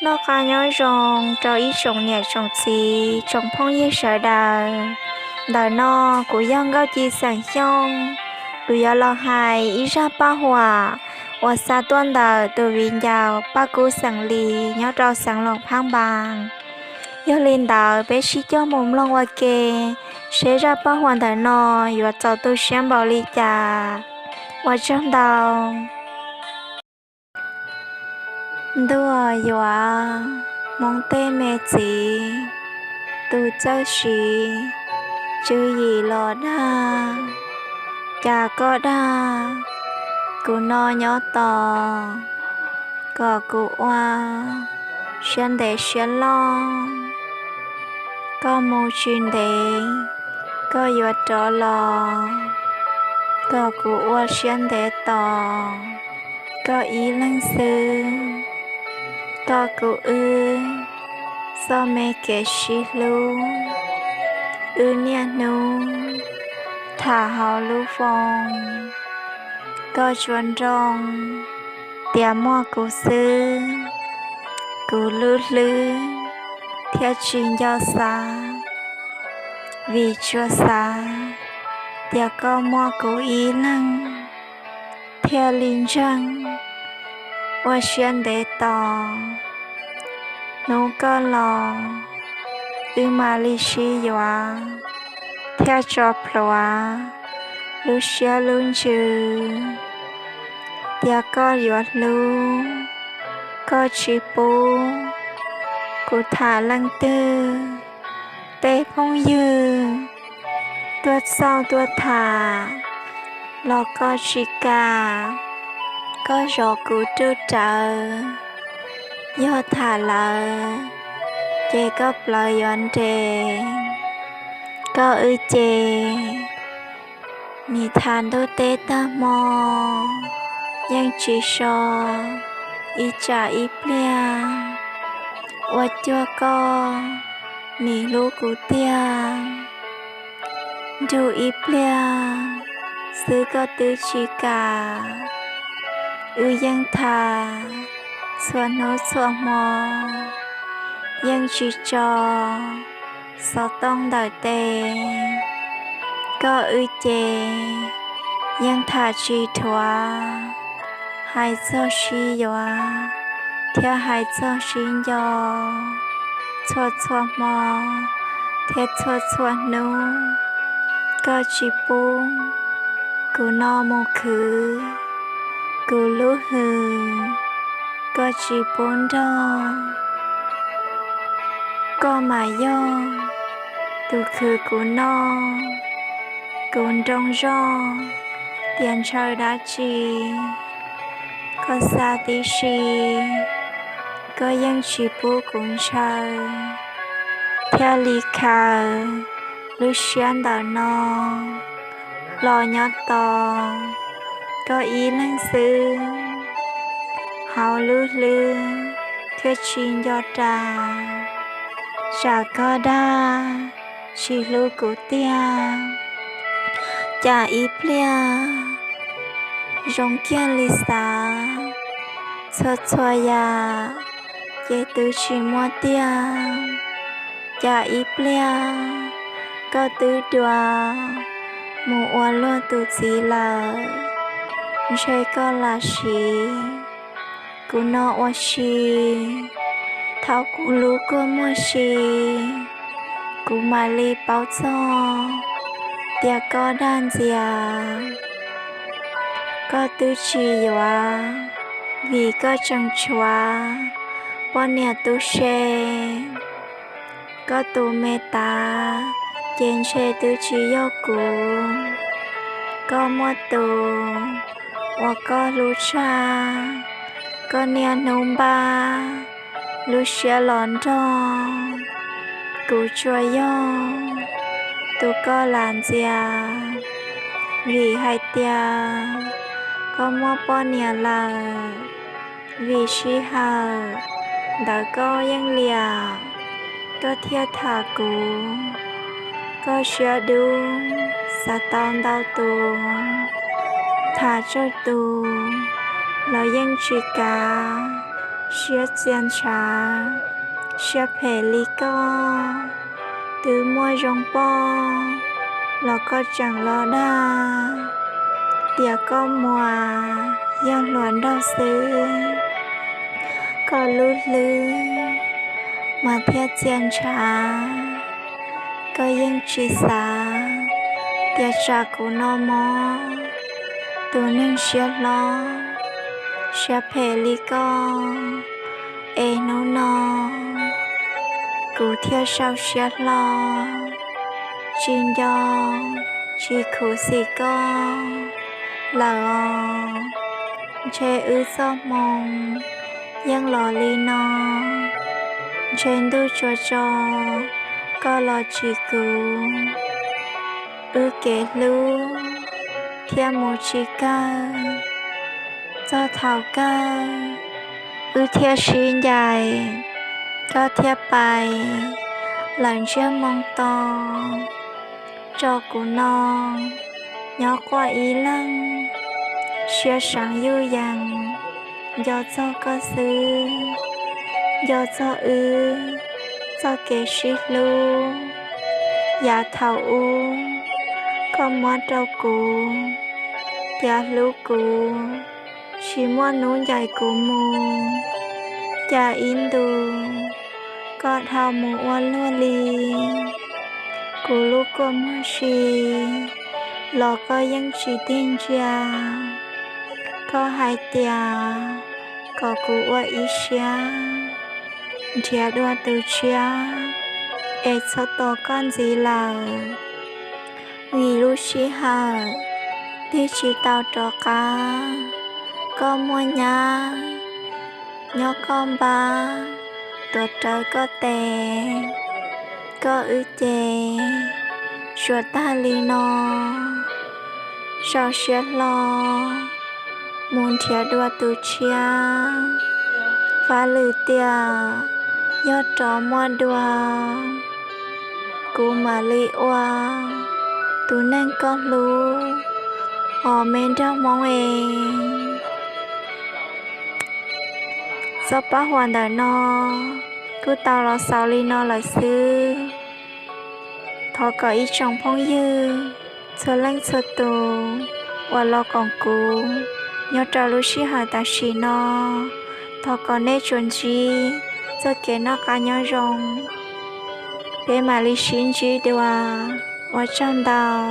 Noj qab nyob zoo rau ib tsoom niam tsoom txiv tsoom phooj ywg sawv daws. Ntawm no kuv yog Nkauj Ci xeem Xyooj, kuv yuav los hais ib zaj paj huam uas xa tuaj ntawm tus viv ncaus Paj Kub xeem Lis nyob rau xeev Luam Phaab Npas. Yog li ntawd peb sib coj mus mloog ua ke seb zaj paj huam ntawm no yuav txaus tu siab npaum li cas. Ua tsaug ntau. Ntuj yuav Hmoob tej me txiv, tus txawj siv tswv yim los dag, cas koj dag kuv no nyob tos, kom kuv ua siab ntev siab loj. Koj mus tsis ntev, koj yuav rov los, kom kuv ua siab ntev tos koj ib leeg xwb. Koj kuv wb txoj me kev sib hlub, wb niaj hnub tham hauv lub foos. Koj tsuas nroo tias muaj kuv xwb, kuv lub hlwb thiaj tsis nco xav, vim tsuas xav tias koj muaj kuv ib leeg, thiaj li ntseeg ua siab ntev tos. Hnub koj los, wb mam li sib yuav, thiaj tso plhuav lub siab lub ntsws, tias koj yuav hlub, koj tsis pub kuv tham leej twg. Tej phooj ywg tuaj txhawj tuaj tham los koj tsis kam, koj zov kuv ruj rawv. Yog tham lawm, ces koj plawv yuav nres. Koj wb ces nim tham ntuj teb tag hmo, yeej tsis so ib tsam ib pliag. Ua cuag koj nim hlub kuv tiag, nrug ib pliag xwb koj twb tsis kam. Wb yeej tham txhua hnub txhua hmo, yeej tsis tso xov tooj ntawm tes. Koj wb ces yeej tham tsis dhuav, hais txog sib yuav thiab hais txog sib nco txhua txhua hmo thiab txhua txhua hnub. Koj tsis pub kuv no mus khwv kuv lub hws, koj tsis pub nrog koj mas yog tus khwv kuv no. Kuv nroo zoj tias ntshaw dab tsi, koj xav tib si, koj yeej tsis pub kuv ntshaw, thiaj li khaws lub siab ntawm no los nyob tos koj ib leeg xwb. Hauv lub hlwb thiaj tsis nco ras, tsam koj dag tsis hlub kuv tiag. Cas ib pliag zoo kiag li xav, txhua txhua yam ces twb tsis muaj tiag. Cas ib pliag koj twb dua mus ua luag tus txiv lawm, ntshe koj lam siv kuv no ua si. Thaum kuv lub kua muag si, kuv mam li paub txog tias koj dag ntxias. Koj twb tsis yuav, vim koj tseem tshuav poj niam tub se. Koj tus me tav ces ntshe twb tsis yog kuv. Koj muaj tus uas koj hlub tshaj, koj niaj hnub npaj lub siab los nrog. Kuv tsuas yog tus koj lam ntxias, vim hais tias koj muaj poj niam lawm. Vim sij hawm ntawd koj yeej liam, koj thiaj tham kuv. Koj siab dub xav tau ntau tus, tham tsawg tus los yeej tsis kav. Siab txia ntshav, siab phem li koj, twb muaj zoo poj los koj tseem los dag tias koj muas yog hluas nraug xwb. Koj lub hlwb mas thiaj txia ntshav, koj yeej tsis xav tias tsam kuv no mob. Tus neeg siab hlob, siab phem li koj, es hnub no kuv thiaj sau siab hlo, tsis nco tsis khuv xim koj lawm os. Ntshe wb txoj hmoo yeej los li no, ntshe ntuj tsuas tso koj los tsim kuv. Wb kev hlub thiaj mus tsis kawg, txog thaum kawg wb thiaj sib ncaim, koj thiaj pais lawm ntsiag moo to, tso kuv no nyob quaj ib leeg. Siab seev yuj yees nco txog koj xwb, nco txog wb txoj kev sib hlub. Yav thaum ub koj muab rau kuv tias hlub kuv, tsis muaj hnub ncaim kuv mus. Cas ib ntus koj dhau mus ua luaj li. Kuv lub kua muag si los koj yeej tsis tig ntsia. Koj hais tias kom kuv ua ib siab nrhiav dua tus tshiab, es txhob tos koj ntxiv lawm. Vim lub sij hawm tig tsis tau rov qab, koj muaj nyab nyob koj npab, tuav rawv koj tes, koj wb ces tsuas tag li no. Sau siab hlo mus nrhiav dua tus tshiab. Faj lwm tiam yog rov muaj dua, kuv mam li ua tus neeg koj hlub os me nraug Hmoob es. Txoj paj huam ntawm no kuj tau los xaus li no lawm xwb. Thov kom ib tsoom phooj ywg txhua leej txhua tus uas los koom kuv nyob rau lub sij hawm tam sim no, thov kom nej tsuas ntsib txoj kev noj qab nyob zoo. Peb mam li sib ntsib dua, ua tsaug ntau.